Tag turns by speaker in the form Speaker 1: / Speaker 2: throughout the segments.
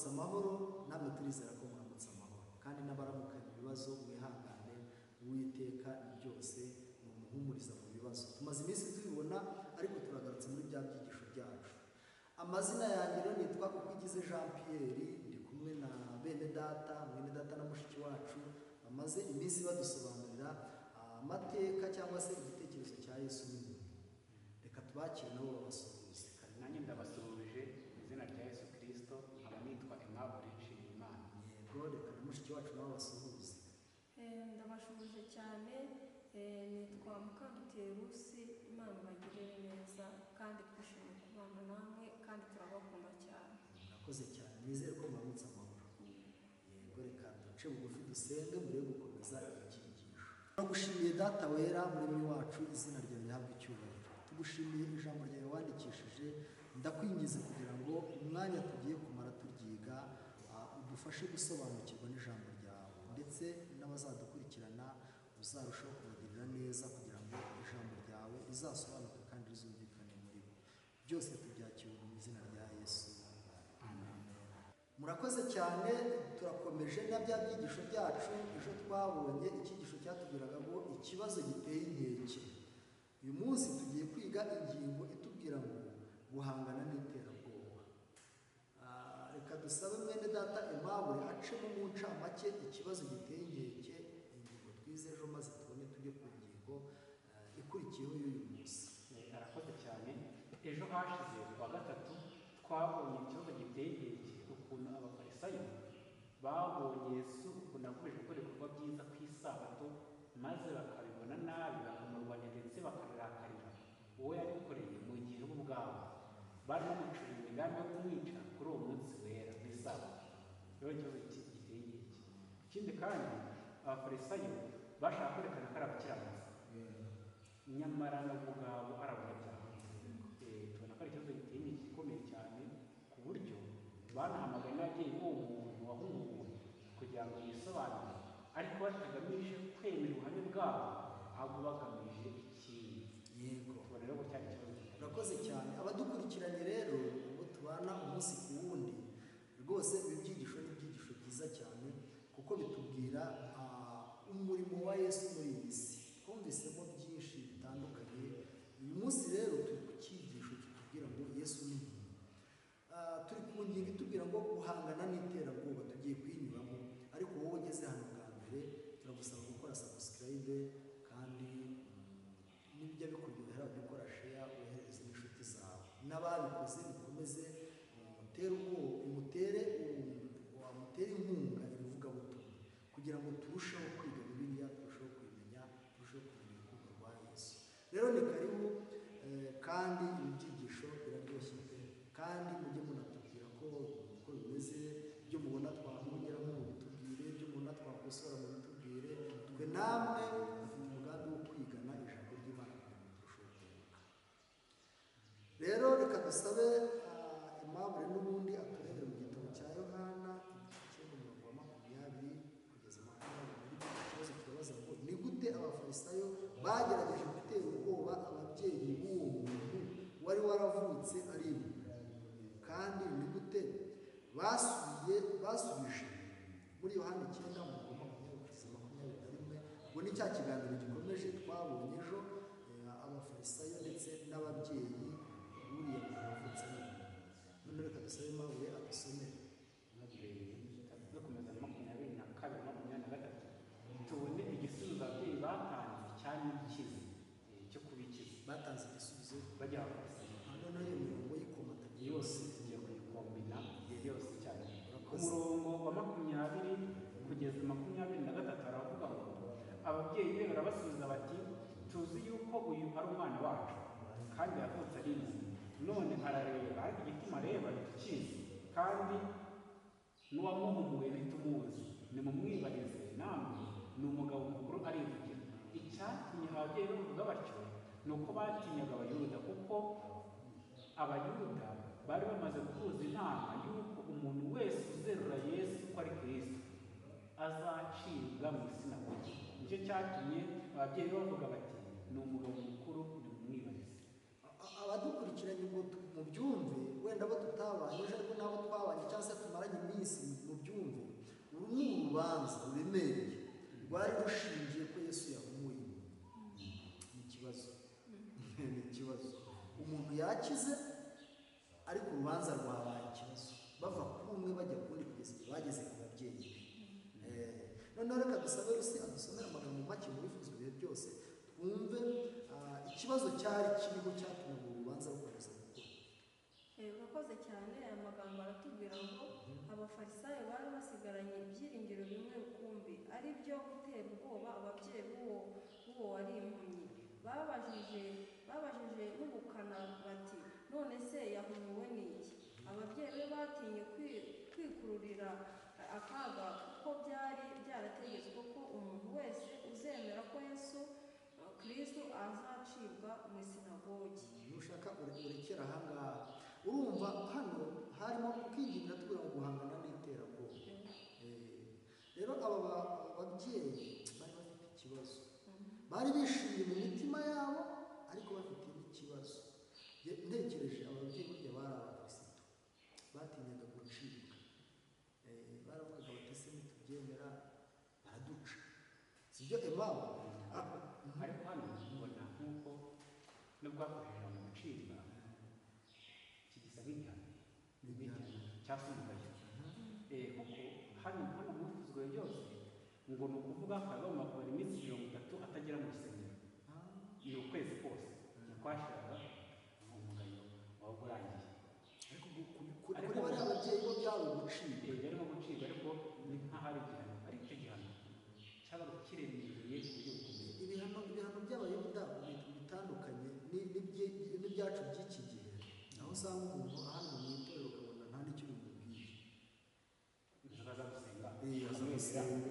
Speaker 1: Twaramutse amahoro, namwe turizera ko muramutse amahoro, kandi n'abaramukanye ibibazo mwihangane. Uwiteka ni byose, ni umuhumuriza mu bibazo. Tumaze iminsi tubibona, ariko turagarutse muri bya byigisho byacu. Amazina yanjye rero nitwa Ukwigize Jean Pierre, ndi kumwe na bene data, mwene data na mushiki wacu bamaze iminsi badusobanurira amateka cyangwa se igitekerezo cya Yesu n'umuntu. Reka tubakire nabo babasuhuze.
Speaker 2: Nanjye ndabasuhuje mu izina rya Yesu Kristo, nkaba nitwa Aimable Nshimiyimana.
Speaker 1: Yego, reka na mushiki wacu nabo basuhuze.
Speaker 3: Ndabashuhuje cyane, nitwa Mukandutiye Rusi. Imana ibagirire neza, kandi twishimiye kubana namwe, kandi turabakunda cyane.
Speaker 1: Murakoze cyane, nizere ko muramutse amahoro. Yego, reka duce bugufi dusenge mbere yo gukomeza ibyigisho. Turagushimiye Data wera, Muremyi wacu, izina ryawe rihabwe icyubahiro. Tugushimiye ijambo ryawe wandikishije, ndakwingize kugira ngo umwanya tugiye kumara turyiga udufashe gusobanukirwa n'ijambo ryawe, ndetse n'abazadukurikirana uzarushaho kubagirira neza kugira ngo ijambo ryawe rizasobanuke kandi rizumvikane muri bo. Byose tubyakira mu izina rya Yesu. Amen. Murakoze cyane, turakomeje na bya byigisho byacu. Ejo twabonye icyigisho cyatubwiraga ngo ikibazo giteye inkeke. Uyu munsi tugiye kwiga ingingo itubwira ngo guhangana n'iterabwoba. Reka dusabe mwene data Aimable acemo mu ncamake ikibazo giteye inkeke, ingingo twize ejo, maze tubone tujye ku ngingo ikurikiyeho y'uyu munsi.
Speaker 2: Arakoze cyane. Ejo hashize kuwa gatatu twabonye ikibazo giteye inkeke, ukuntu abafarisayo babonye Yesu ukuntu akomeje gukora ibikorwa byiza ku isabato, maze bakabibona nabi, bakamurwanya ndetse bakarirakarira uwo yabikoreye, mu gihe bo ubwabo bari bamucuriye imigambi yo kumwica kuri uwo munsi wera w'isabato. Rero ikibazo giteye inkeke. Ikindi kandi, abafarisayo bashaka kwerekana ko ari abakiranutsi, nyamara nabo ubwabo ari abanyabyaha. Tubona ko ari ikibazo giteye inkeke gikomeye cyane, ku buryo banahamagaye n'ababyeyi b'uwo muntu wahumuwe kugira ngo yisobanure, ariko batagamije kwemera ubuhamya bwabo, ahubwo bagamije ikindi.
Speaker 1: Yego.
Speaker 2: Tubona rero ko cyari ikibazo giteye.
Speaker 1: Urakoze cyane. Abadukurikiranye rero, abo tubana umunsi ku wundi, rwose ibi byigisho ni ibyigisho byiza cyane, kuko bitubwira umurimo wa Yesu muri iyi si. Twumvisemo byinshi bitandukanye. Uyu munsi rero turi ku cyigisho kitubwira ngo Yesu ni umuntu. Turi ku ngingo itubwira ngo guhangana n'iterabwoba, tugiye kuyinyuramo. Ariko wowe ugeze hano bwa mbere, turagusaba gukora subscribe, kandi nibijya bikuryohera ujye ukora share, wohereze n'inshuti zawe. N'ababikoze bikomeze, umutere ubwoba, wamutere inkunga ibivugabutumwa, kugira ngo turusheho kwiga Bibiliya, turusheho kuyimenya, turusheho kumenya urukundo rwa Yesu. Rero ni karibu, kandi ibi byigisho biraryoshye pe, kandi mujye munatubwira ko uko bimeze, ibyo mubona twakongeramo mubitubwire, ibyo mubona twakosora mubitubwire. Twe namwe dufite umugambi wo kwigana ijambo ry'Imana kugira ngo turusheho kunguka. Rero reka dusabe Aimable n'ubundi aturebere mu gitabo cya Yohana igice umurongo wa 20 kugeza 21. Ikibazo kirabaza ngo ni gute abafarisayo bagerageje gutera ubwoba ababyeyi b'uwo muntu wari waravutse ari impumyi, kandi ni gute basubije muri Yohana 9 umurongo wa 20 kugeza 21. Ngo ni cya kiganiro gikomeje twabonye ejo, abafarisayo ndetse n'ababyeyi buriya muntu wavutse ari impumyi. None reka dusabe Aimable adusomere.
Speaker 2: Dukomeza na 22, 23, tubone igisubizo ababyeyi batanze cyane ikize cyo kubikiza.
Speaker 1: Batanze igisubizo
Speaker 2: bajya abafarisayo.
Speaker 1: Noneho iyo mirongo y'ikomatanye
Speaker 2: yose tugiye kuyikombina yose cyane. Ku
Speaker 1: Urakoze.
Speaker 2: murongo wa 20 kugeza 23 aravuga ngo ababyeyi be barabasubiza bati tuzi yuko uyu ari umwana wacu, kandi yavutse ari impumyi, none arareba, ariko igituma areba ntitukizi, kandi n'uwamuhumuye ntitumuzi, nimumwibarize namwe, ni umugabo mukuru arivugira. Icyatumye ababyeyi bavuga batyo ni uko batinyaga Abayuda, kuko Abayuda bari bamaze guhuza inama y'uko umuntu wese uzerura Yesu ko ari Kristo azacibwa mu isinagogi. Nicyo cyatumye ababyeyi bavuga bati ni umugabo mukuru, nimumwibarize.
Speaker 1: Abadukurikiranye ngo mubyumve, wenda abo tutabanye ejo ariko n'abo twabanye cyangwa se tumaranye iminsi. rubanza ruremereye rwari rushingiye ko Yesu yahumuye impumyi. Ni ikibazo, ni ikibazo. Umuntu yakize ariko urubanza rwabaye ikibazo, bava ku umwe bajya ku wundi kugeza igihe bageze ku babyeyi be. Noneho reka dusabe Rusi adusomere amagambo make mu bifuzwa ibihe byose, twumve ikibazo cyari kiriho cyatumye uru rubanza rukomeza gukora.
Speaker 3: Urakoze cyane. Aya magambo aratubwira ngo abafarisayo bari basigaranye ibyiringiro bimwe rukumbi, ari byo gutera ubwoba ababyeyi b'uwo wari impumyi. Babajije n'ubukana bati: "None se yahumuwe n'iki?" Ababyeyi be batinye kwikururira akaga, kuko byari byarategetswe ko umuntu wese uzemera ko Yesu Kristo azacibwa mu isinagogi.
Speaker 1: Nushaka urekera ahangaha. Urumva hano harimo kwingingira tubura mu guhangana n'iterabwoba. Rero aba babyeyi bari bafite ikibazo, bari bishimye mu mitima yabo ariko bafite n'ikibazo. Ntekereje aba babyeyi burya bari abakirisitu, batinyaga gucibwa. Baravugaga bati: "Ese nitubyemera baraduca?" Sibyo Emmanuel?
Speaker 2: Ariko hano ubona nk'uko nubwo hakoreshejwe mu gucibwa, iki gisa nk'igihano cyangwa se umugayo. Kuko hano hano mu bivuzwe byose ngo ni ukuvuga ko agomba kumara iminsi 30 atagera mu rusengero, ni ukwezi kose ntikwashiraga umugayo waba urangiye.
Speaker 1: Ariko kuri bariya babyeyi bo byari ugucibwa.
Speaker 2: Byari nko gucibwa, ariko ni nk'aho ari igihano, ariko icyo gihano cyabaga kiremereye ku buryo bukomeye.
Speaker 1: Ibihano by'abayuda bitandukanye n'ibyacu by'iki gihe, aho usanga umuntu ahanwa mu itorero ukabona nta n'icyo bimubwiye.
Speaker 2: Aza gusenga,
Speaker 1: Aza gusenga.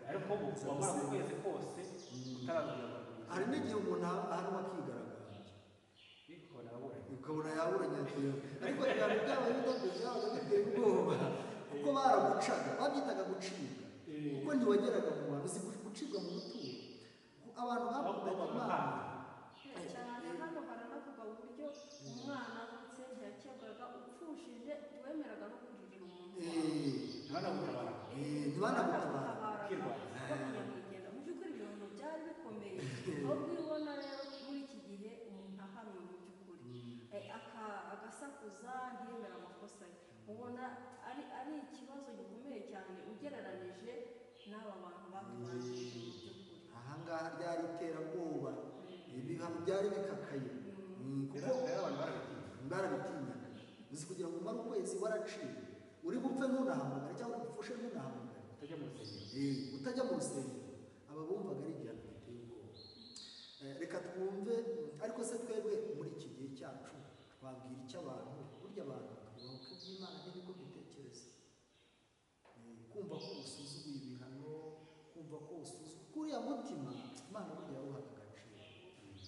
Speaker 2: Ariko ubu
Speaker 1: Aza
Speaker 2: wamara
Speaker 1: gusenga.
Speaker 2: ukwezi kose utarabwira.
Speaker 1: Hari n'igihe umuntu ahanwa akigaragambya,
Speaker 2: ukabona aburanye.
Speaker 1: Ukabona yaburanye atewe. Ariko ibihano by'abayuda byo byabaga biteye ubwoba, kuko baragucaga, babyitaga gucibwa, kuko ntiwageraga mu bantu. Uzi gucibwa mu buturo, abantu bakundaga Imana.
Speaker 3: Cyane hano haranavuga uburyo umwana avutse ntiyakebwaga, upfushije ntiwemeraga no kuririra umuntu wawe.
Speaker 2: Ntibanagutabara.
Speaker 1: Ntibanagutabara.
Speaker 3: Bakanyamwigenda. Mu by'ukuri ibyo bintu byari bikomeye. Ahubwo iyo ubona rero muri iki gihe umuntu ahanwe, mu by'ukuri agasakuza, ntiyemere amakosa ye, ubona ari ikibazo gikomeye cyane ugereranije n'aba bantu batubanjirije mu by'ukuri.
Speaker 1: Ahangaha ryari iterabwoba, ibihano byari bikakaye. Kuko
Speaker 2: Rero abantu barabitinya.
Speaker 1: Barabitinyaga. Uzi kugira ngo umare ukwezi waraciwe, uri bupfe ntunahamagare, cyangwa uri bupfushe ntunahamagare,
Speaker 2: utajya mu rusengero.
Speaker 1: Utajya mu rusengero. Aba bumvaga ari igihano giteye ubwoba. Reka twumve, ariko se twebwe muri iki gihe cyacu twabwira icyo abantu? Burya abantu twubahuka iby'Imana niko dutekereza. Kumva ko usuzuguye ibihano, kumva ko usuzuguye kuriya mutima, Imana burya yawuhaga agaciro,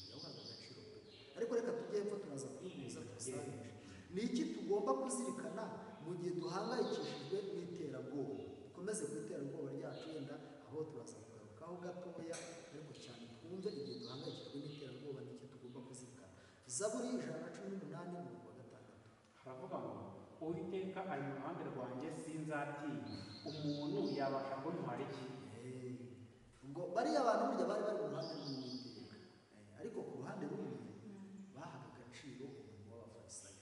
Speaker 1: yawuhaga agaciro pe. Ariko reka tujye hepfo, turaza kubihuza tubisanishe. Ni iki tugomba kuzirikana mu gihe duhangayikishijwe n'iterabwoba? Dukomeze ku iterabwoba ryacu, wenda aho turaza kugarukaho gatoya, ariko cyane twumve igihe duhangayikishijwe n'iterabwoba ni iki tugomba kuzirikana. Zaburi 118 umurongo wa 6.
Speaker 2: Haravuga ngo: "Uwiteka ari mu ruhande rwanjye, sinzatinya. Umuntu yabasha kuntwara iki?"
Speaker 1: Ubwo bariya bantu burya bari bari mu ruhande rw'Uwiteka, ariko ku ruhande rumwe bahaga agaciro umurimo w'abafarisayo.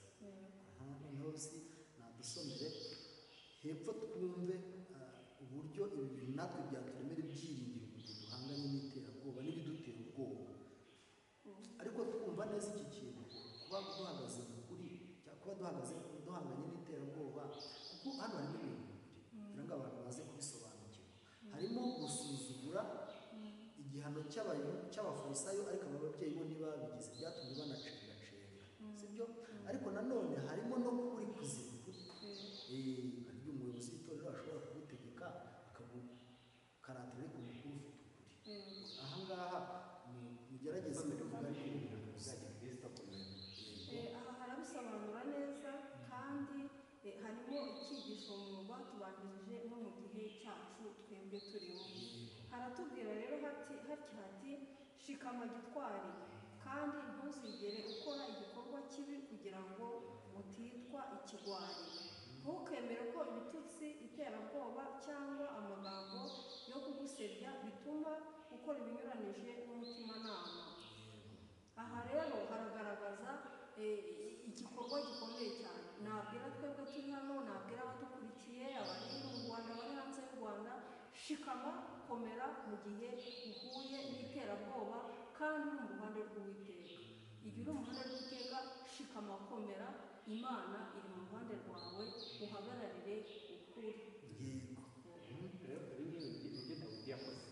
Speaker 1: Aha noneho si nadusomere hepfo twumve uburyo ibi bintu natwe byaturemera ibyiringiro mu gihe duhanganye n'iterabwoba n'ibidutera ubwoba, ariko twumva neza iki kintu, kuba duhagaze mu kuri cyangwa kuba duhagaze duhanganye n'iterabwoba, kuko hano harimo ibintu bibiri kugira ngo abantu baze kubisobanukirwa. Harimo gusuzugura igihano cy'abafarisayo, ariko aba babyeyi bo ntibabigize, byatumye banacengacenga, sibyo? Ariko nanone harimo no kuri kuzira ukuri. Hari igihe umuyobozi w'itorero ashobora kugutegeka akagukaratira, ariko umukuru ufite ukuri. Ahangaha mugerageze kubivuga ariko mubihuza.
Speaker 3: Aha harabisobanura neza kandi harimo icyigisho mu batubanjirije no mu gihe cyacu twebwe turimo. Haratubwira rero hati hatya hati: "Shikama gitwari kandi ntuzigere ukora igikorwa kibi kugira ngo utitwa ikigwari. Ntukemere ko ibitutsi, iterabwoba cyangwa amagambo kugusebya bituma ukora ibinyuranije n'umutimanama. Aha rero haragaragaza igikorwa gikomeye cyane. Nabwira twebwe turi hano, nabwira abadukurikiye, abari mu Rwanda, abari hanze y'u Rwanda, shikama, komera mu gihe uhuye n'iterabwoba kandi uri mu ruhande rw'Uwiteka. Igihe uri mu ruhande rw'Uwiteka, shikama, komera, Imana iri mu ruhande rwawe, uhagararire ukuri.
Speaker 1: Yego.
Speaker 2: Rero ibi ngibi nibyo Dawidi yakoze.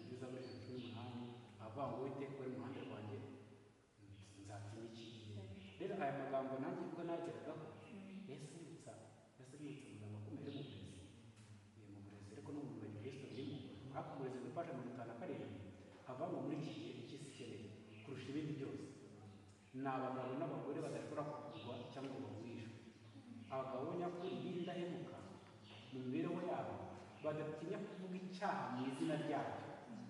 Speaker 2: Muri Zaburi 118 avuga ngo Uwiteka uri mu ruhande rwanjye, nzatinya iki? Rero aya magambo nanjye ubwo nageragaho, Yesu yibutsa amagambo akomeye ari mu burezi. Mu burezi ariko no mu bumenyi Kristo birimo. Ariko mu burezi gufasha 57 avuga ngo muri iki gihe icyo isi ikeneye kurusha ibindi byose ni abagabo n'abagore badashobora kugurwa cyangwa ngo bagurishwe. Abagabo nyakuri b'indahemuka mu mibereho yabo, badatinya kuvuga icyaha mu izina ryacyo,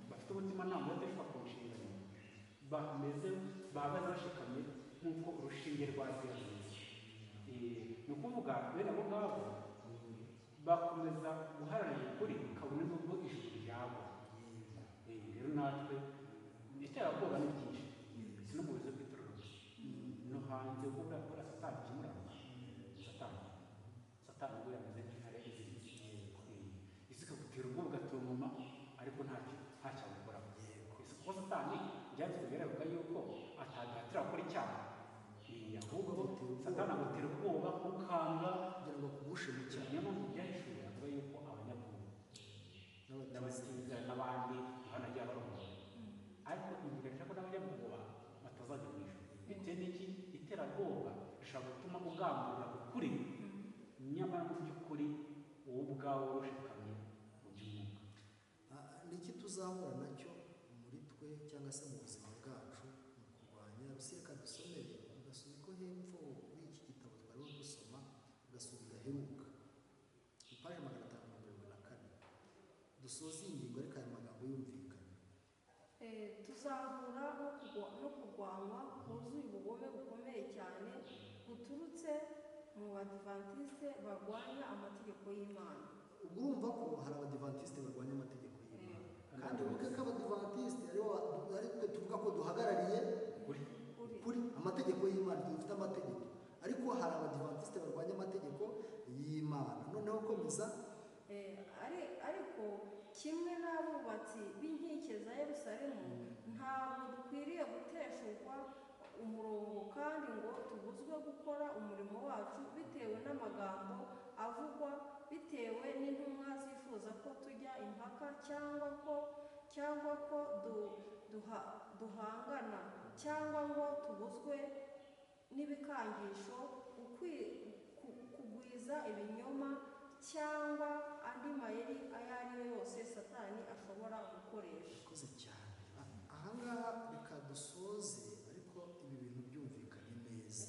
Speaker 2: bafite umutimanama udateshwa ku nshingano, bameze bahagaze bashikamye nk'uko urushinge rwa zera rumeze. Ni ukuvuga bene abo ngabo bakomeza guharanira ukuri kabone n'ubwo ijuru ryagwa. Rero natwe iterabwoba ni byinshi, si no mu burezi bw'itorero gusa, no hanze kuko buriya Satani kimuranga. Satani ubwo yameze nk'intare iziritse, isi ikagutera ubwoba ugatunguma, ariko ntacyo agukoraho. Kuko Satani byanditswe bigaragaza yuko atagahatira gukora icyaha, ahubwo Satani agutera ubwoba ukanga
Speaker 1: kugira ngo akugushe mu cyaha.
Speaker 2: Niyo mpamvu byahishuwe avuga yuko abanyabwoba n'abatizera n'abandi banagiye barongora, ariko imenyekanisha ko n'abanyabwoba batazajya mu ijuru. Bitewe n'iki? Iterabwoba rishobora gutuma ugamburira ukuri, nyamara mu by'ukuri wowe ubwawe urushikamye mu by'umwuka.
Speaker 1: Niki tuzahura nacyo muri twe cyangwa se mu buzima bwacu mu kurwanya ruseka? Dusomere ugasubika hepfo kuri iki gitabo twarimo dusoma, ugasubika gaheruka ipaji 574. Dusoze iyi ngingo ariko aya magambo yumvikanye.
Speaker 3: Tuzahura no kurwanywa kuzuye ubugome bukomeye cyane guturutse mu Badivantiste barwanya amategeko y'Imana.
Speaker 1: Ubwo urumva ko hari Abadivantiste barwanya amategeko y'Imana, kandi wibuke ko Abadivantiste ari twe tuvuga ko duhagarariye kuri amategeko y'Imana, dufite amategeko, ariko hari Abadivantiste barwanya amategeko y'Imana. Noneho komeza.
Speaker 3: Ariko kimwe n'abubatsi b'inkike za Yerusalemu, ntabwo dukwiriye guteshukwa umurongo kandi ngo tubuzwe gukora umurimo wacu bitewe n'amagambo avugwa, bitewe n'intumwa zifuza ko tujya impaka cyangwa ko duhangana, cyangwa ngo tubuzwe n'ibikangisho kugwiza ibinyoma cyangwa andi mayeri ayo ari yo yose Satani ashobora gukoresha.
Speaker 1: Urakoze cyane. Ahangaha reka dusoze, ariko ibi bintu byumvikanye neza,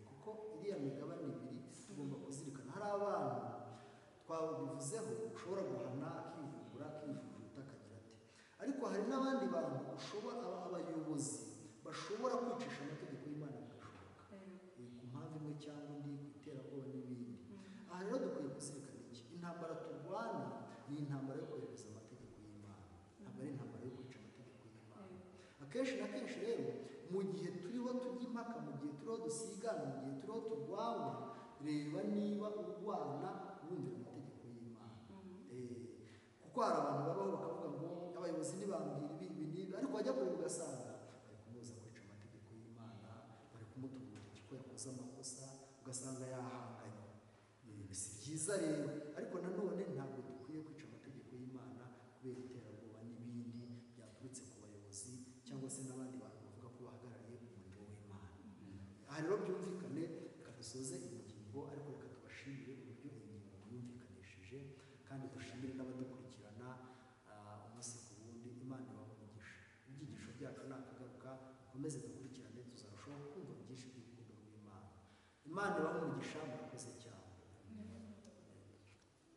Speaker 1: kuko iriya migabane ibiri tugomba kuzirikana. Hari abantu twabivuzeho ushobora guhana akivugura, akijujuta, akagira ati, ariko hari n'abandi bantu ushobora, abayobozi bashobora kwicisha amategeko y'Imana bigashoboka, ku mpamvu imwe cyangwa indi, ku iterabwoba n'ibindi. Aha rero dukwiye kuzirikana iki? Intambara turwana ni intambara yo kohereza amategeko y'Imana, ntabwo ari intambara yo kwica amategeko y'Imana. Akenshi na kenshi rero mu gihe turiho tujya impaka, mu gihe turiho dusigana, mu gihe turiho turwana, reba niba urwana wumvira amategeko y'Imana. Kuko hari abantu babaho bakavuga ngo abayobozi ntibambwira ibi ibi n'ibi, ariko wajya kureba ugasanga bari kumubuza kwica amategeko y'Imana, bari kumutunga urutoki ko yakoze amakosa, ugasanga yahanganye. Si byiza rero, ariko nanone ntabwo dukwiye kwica amategeko y'Imana kubera iterabwoba n'ibindi byaturutse ku bayobozi cyangwa se n'abandi bantu bavuga ko bahagarariye umurimo w'Imana. Aha rero byumvikane, reka dusoze iyi ngingo, ariko reka tubashimire uburyo iyi ngingo yumvikanishije, kandi dushimire n'abadukurikirana umunsi ku wundi. Imana ibahe umugisha. Ibyigisho byacu ni akagaruka, mukomeze dukurikirane, tuzarushaho kumva byinshi by'urukundo rw'Imana. Imana ibahe umugisha, murakoze cyane.